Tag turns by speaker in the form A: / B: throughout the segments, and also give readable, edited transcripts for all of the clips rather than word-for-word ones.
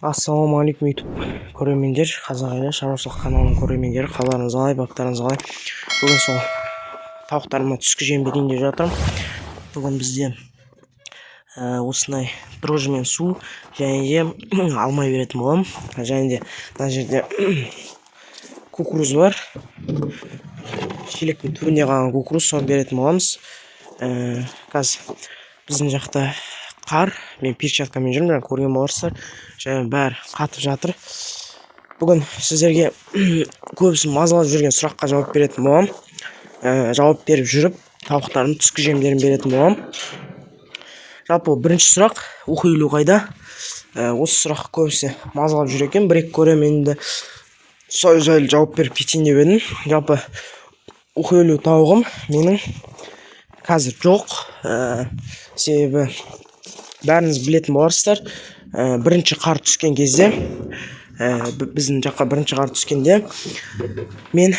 A: Ассалаумағалейкум, YouTube көрермендер, Қазақ елі шаруашылық каналының көрермендері! Қалдарыңыз қалай, баптарыңыз қалай? Бүгін сол тауықтарыма түскі жем берейін деп жатырмын. Бүгін бізде осындай дрожжи мен су және де алма беретін боламын. Және де мына жерде кукуруз бар, шелектің түбінде қалған кукуруз, соны беретін боламыз. Қазір біздің жақта қар, мен перчаткамен жүрмін, жаңа көрген боларсыздар, және бәрі қатып жатыр. Бүгін сіздерге көбісін мазалап жүрген сұраққа жауап беретін боламын. Жауап беріп жүріп, тауықтардың түскі жемдерін беретін боламын. Жалпы, бірінші сұрақ: ухилю қайда? Осы сұрақ көбісі мазалап жүр екен. Бір екі көрерменді сол жайлы жауап беріп кетейін деп едім. Жалпы, ухилю тауығым менің қазір жоқ. Себебі бәріңіз білетін боларсыздар, бірінші қар түскен кезде, біздің жаққа бірінші қар түскенде мен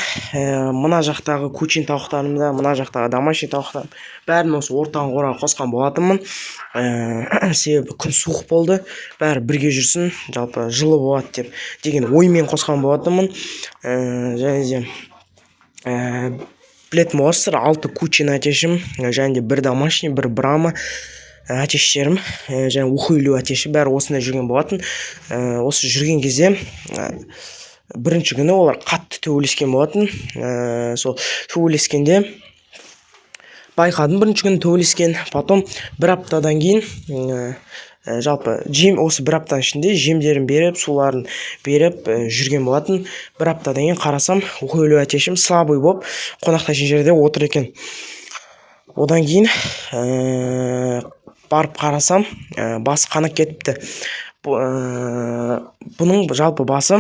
A: мына жақтағы кучин тауықтарымды, мына жақтағы домашний тауықтарым, бәрін осы ортаңғы қораға қосқан болатынмын. Себебі күн суық болды, бәрі бірге жүрсін, жалпы жылы болады деп деген оймен қосқан болатынмын. Және де білетін боларсыздар, алты кучин әтешім және де бір домашний, бір брама әтештерім және ухилю әтеші, бәрі осында жүрген болатын. Осы жүрген кезде бірінші күні олар қатты төбелескен болатын. Сол төбелескенде байқадым, бірінші күні төбелескен. Потом бір аптадан кейін, жалпы жем, осы бір аптаның ішінде жемдерін беріп, суларын беріп жүрген болатын. Бір аптадан кейін қарасам, ухилю әтешім слабый болып, қонақтайтын жерде отыр екен. Одан кейін барып қарасам, басы қанап кетіпті. Бұның жалпы басы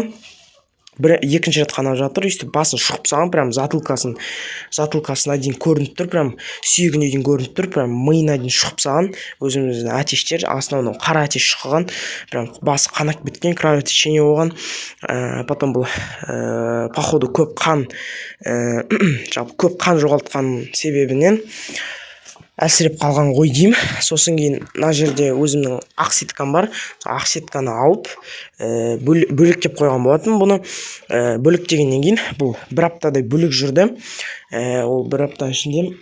A: бір екінші рет қанап жатыр. Өйстіп басын шұқып тастаған, прям затылкасына дейін көрініп тұр, прям сүйегіне дейін көрініп тұр, прям миына дейін шұқып тастаған. Өзіміздің әтештер, основном қара әтеш шұқыған, прям басы қанап кеткен, кровотечение болған. Потом бұл походу көп қан, жалпы көп қан жоғалтқан себебінен әлсіреп қалған ғой деймін. Сосын кейін мына жерде өзімнің ақ сеткам бар. Сол ақ сетканы алып, бөлектеп қойған болатынмын. Бұны бөлектегеннен кейін бұл бір аптадай бөлек жүрді. Ол бір аптаның ішінде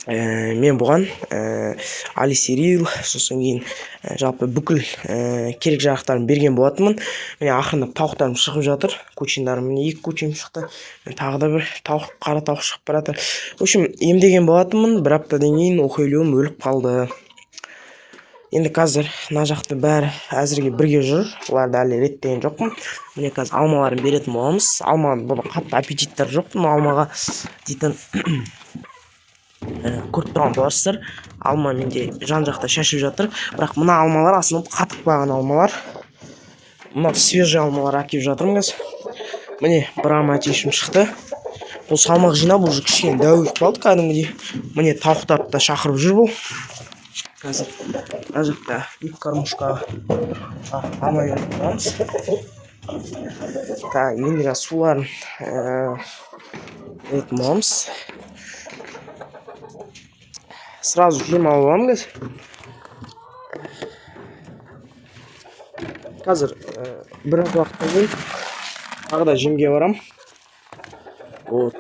A: мен бұған алисерил, сосын кейін жалпы бүкіл керек жарақтарын берген болатынмын. Міне, ақырындап тауықтарым шығып жатыр, кучиндарым. Міне, екі кучим шықты, тағы да бір тауық, қара тауық шығып бара жатыр. В общем, емдеген болатынмын. Бір аптадан кейін ухилюм өліп қалды. Енді қазір мына жақта бәрі әзірге бірге жүр, оларды әлі реттеген жоқпын. Міне, қазір алмаларын беретін боламыз. Алма, бұның қатты аппетиттері жоқ мына алмаға дейтін. Көріп тұрған боларсыздар, алма менде жан жақта шашып жатыр, бірақ мына алмалар основном қатып қалған алмалар. Мына свежий алмалар әкеліп жатырмын қазір. Міне, брама әтешім шықты. Бұл салмақ жинап, уже кішкене дәу болып қалды кәдімгідей. Міне, тауықтарды да шақырып жүр бұл. Қазір мына жақта екі кормушка алма беретін боламыз. Так, енді қазір суларын беретін боламыз. Сразу жем алып аламын қазір. Қазір біраз уақыттан кейін тағы да жемге барамын. Вот,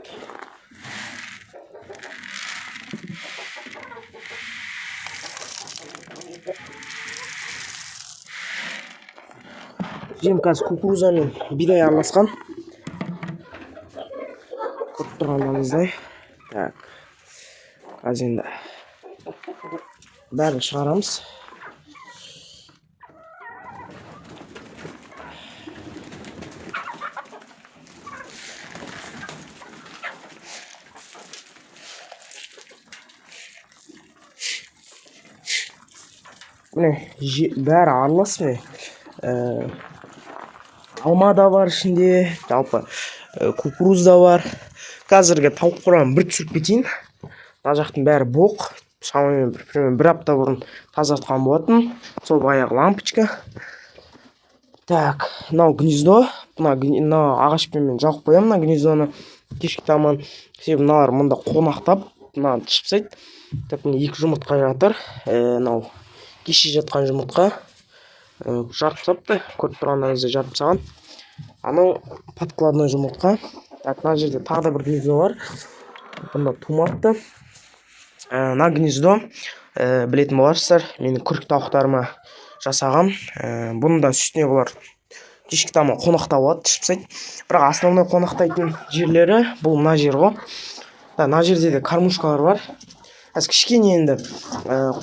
A: жем қазір кукуруза мен бидай араласқан, көріп тұрғандарыңыздай. Так, қазір енді бәрін шығарамыз. Міне, бәрі аралас. Міне, алма да бар ішінде, жалпы кукуруз да бар. Қазіргі тауық қораны бір түсіріп кетейін. Мына жақтың бәрі боқ, шамамен бір, примерно бір апта бұрын тазартқан болатын, сол баяғы лампочка. Так, мынау гнездо. Мына ағашпен мен жауып қоямын мына гнездоны кешкі таман, себебі мыналар мында қонақтап, мынаны тышып тастайды. Так, міне, екі жұмыртқа жатыр. Мынау кеше жатқан жұмыртқа. Жарып тастапты, көріп тұрғандарыңыздай жарып тастаған. Анау подкладной жұмыртқа. Так, мына жерде тағы да бір гнездо бар. Бұнда тумапты. Мына гнездо, білетін боларсыздар, менің күрік тауықтарыма жасағам. Бұның да үстіне бұлар кешкі тамақ қонақтап алады, түсіп тастайды. Бірақ основной қонақтайтын жерлері бұл мына жер ғой. Да, мына жерде де кормушкалар бар. Қазір кішкене енді,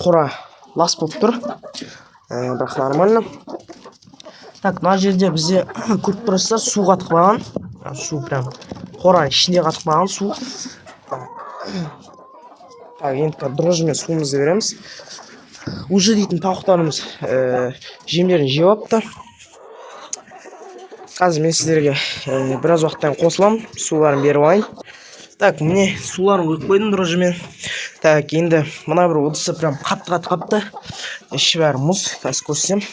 A: қора лас болып тұр. Бірақ нормально. Так, мына жерде бізде көріп тұрсыздар, су қатып қалған. Су прям қораның ішінде қатып қалған су. Так, енді қазір дрожжимен суымызды береміз. Уже дейтін тауықтарымыз, жемдерін жеп алыпты. Қазір мен сіздерге, біраз уақыттан қосыламын, суларын беріп алайын. Так, міне суларын құйып қойдым дрожжимен. Так, енді мына бір ыдысы прям қатты қатып қалыпты. Іші бәрі мұз, қазір көрсетемін.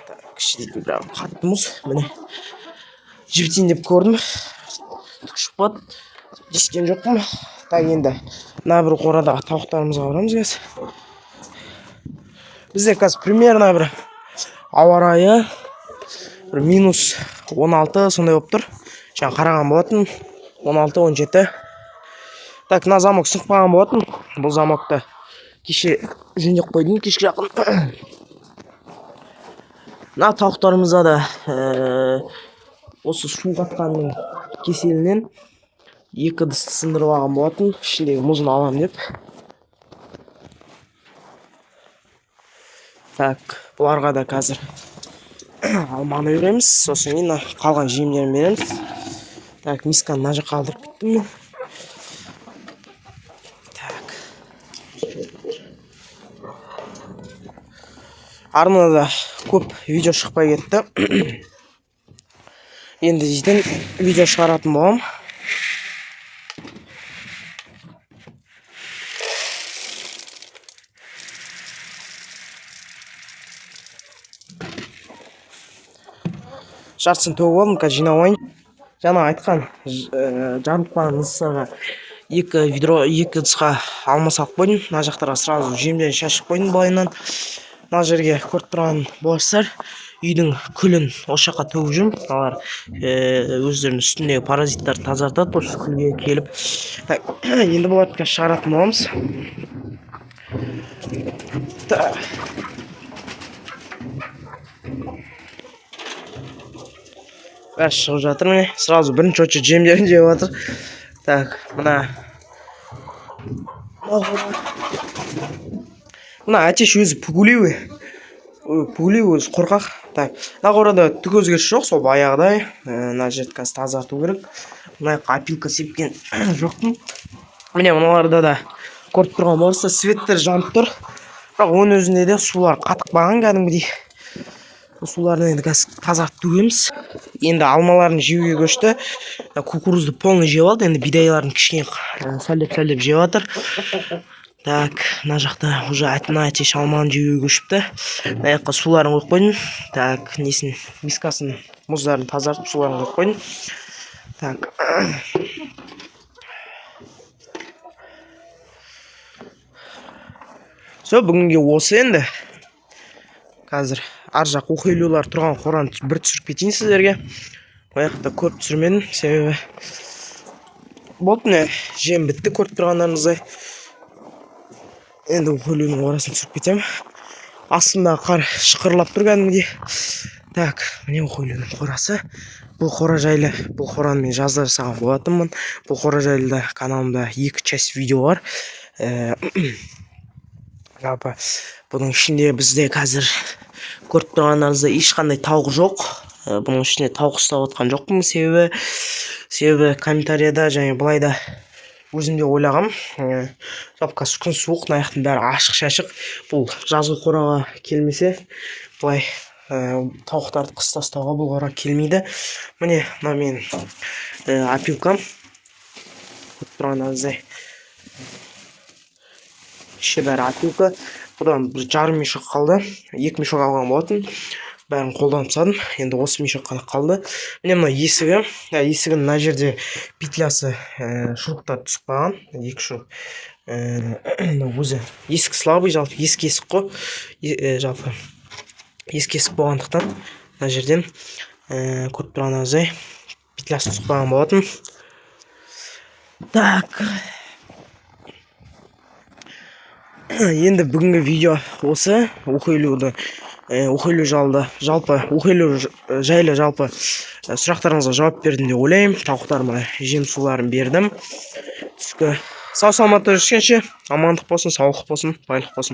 A: Так, іші дейтін прям қатты мұз. Міне жібітейін деп көрдім, түк шықпады, жескен жоқпын. Так, енді мына бір қорадағы тауықтарымызға барамыз қазір. Бізде қазір примерно бір ауа райы бір минус 16 сондай болып тұр. Жаңа қараған болатын, 16-17. Так, мына замок сынып қалған болатын. Бұл замокты кеше жөндеп қойдым, кешке жақын. Мына тауықтарымызда да, осы су қатқанның кеселінен екі ыдысты сындырып алған болатын, ішіндегі мұзын аламын деп. Так, бұларға да қазір алманы береміз, сосын кейін мына қалған жемдерін береміз. Так, мисканы мына жаққа қалдырып кеттім мен. Так. Арнада көп видео шықпай кетті. Енді дейтін видео шығаратын боламын. Жартысын төгіп алдым, қазір жинап алайын. Жаңа айтқан, жарылып қалған ыдыстарға екі ведро, екі ыдысқа алма салып қойдым. Мына жақтарға сразу жемдерін шашып қойдым былайынан. Мына жерге көріп тұрған боларсыздар, үйдің күлін осы жаққа төгіп жүрмін. Мыналар, өздерінің үстіндегі паразиттарды тазартады осы күлге келіп. Так, енді бұларды қазір шығаратын боламыз. Так. Бәрі шығып жатыр міне. Сразу бірінші очередь жемдерін жеп жатыр. Так, мына әтеш өзі пугливый. Ой, пугливый өзі қорқақ. Так, мына қорада түк өзгеріс жоқ, сол баяғыдай. Мына жерді қазір тазарту керек. Мына жаққа опилка сепкен жоқпын. Міне мыналарда да көріп тұрған боларсыздар, светтер жанып тұр. Бірақ оның өзінде де сулар қатып қалған кәдімгідей. Суларын енді қазір тазартып төгеміз. Енді алмаларын жеуге көшті. Мына кукурузды полный жеп алды. Енді бидайларын кішкене сәлдеп-сәлдеп жеп жатыр. Так, мына жақта уже мына әтеш алманы жеуге көшіпті. Мына жаққа суларын қойып қойдым. Так, несін, мискасын, мұздарын тазартып суларын қойып қойдым. Так. Все, бүгінге осы енді. Қазір ар жақ ухилюлар тұрған қораны бір түсіріп кетейін сіздерге. Ол жақта көп түсірмедім, себебі болды, міне жем бітті көріп тұрғандарыңыздай. Енді ухилюның қорасын түсіріп кетемін. Астымдағы қар шықырлап тұр кәдімгідей. Так, міне ухилюның қорасы. Бұл қора жайлы, бұл қораны мен жазда жасаған болатынмын. Бұл қора жайлы да каналымда екі часть видео бар. Жалпы бұның ішінде бізде қазір көріп тұрғандарыңыздай ешқандай тауық жоқ. Бұның ішінде тауық ұстап отқан жоқпын, себебі комментарияда және былай да өзім де ойлағам. Жалпы қазір күн суық, мына жақтың бәрі ашық шашық. Бұл жазғы қораға келмесе, былай, тауықтарды қыста ұстауға бұл қора келмейді. Міне мына менің, опилкам. Көріп тұрғандарыңыздай іші бәрі опилка. Бұдан бір жарым мешок қалды, 2 мешок алған болатын. Бәрін қолданып тастадым, енді осы мешок қана қалды. Міне, мына есігі, есігінің мына жерде петлясы, шуруптар түсіп қалған, екі шуруп. Мына өзі есік слабый, жалпы ескі есік қой. Жалпы ескі есік болғандықтан, мына жерден көріп тұрғандарыңыздай, петлясы түсіп қалған болатын. Так, енді бүгінгі видео осы. Ухилюді, ухилю жалды, жалпы ухилю жайлы жалпы сұрақтарыңызға жауап бердім деп ойлаймын. Тауықтарыма жем суларын бердім түскі. Сау саламатта жүргенше, амандық болсын, саулық болсын, байлық болсын.